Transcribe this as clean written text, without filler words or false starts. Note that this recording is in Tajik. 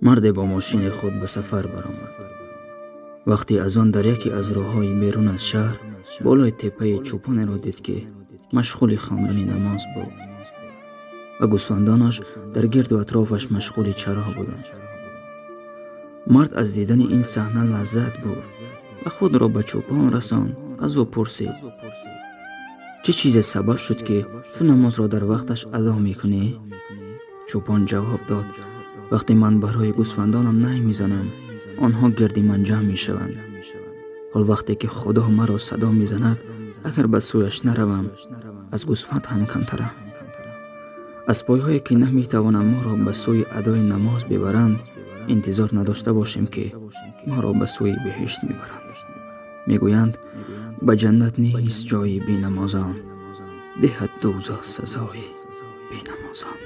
Марде бо мошини худ ба сафар баромад. Вақти азон дар яке аз роҳҳои берун аз шаҳр болои теппае чӯпонеро дид, ки машғули хондани намоз буд ва гӯсфандонаш дар гирду атрофаш машғули чаро буданд. Мард аз дидани ин саҳна лаззат бурд ва худро ба чӯпон расонд. Аз ӯ пурсид: «Чӣ чизе сабаб шуд, ки ту намозро дар вақташ адо мекунӣ?» Чӯпон ҷавоб дод: «Вақте ман барои гӯсфандонам най мезанам, онҳо гирди ман ҷамъ мешаванд. Ҳол вақте ки Худо маро садо мезанад, агар ба сӯяш наравам, аз гӯсфанд ҳам камтарам». Аз пойҳое, ки наметавонанд моро ба сӯи адои намоз бибаранд, интизор надошта бошем, ки моро ба сӯи биҳишт мебаранд. Мегӯянд, ба ҷаннат нест ҷои бенамозон, диҳад дӯзах сазои бенамозон.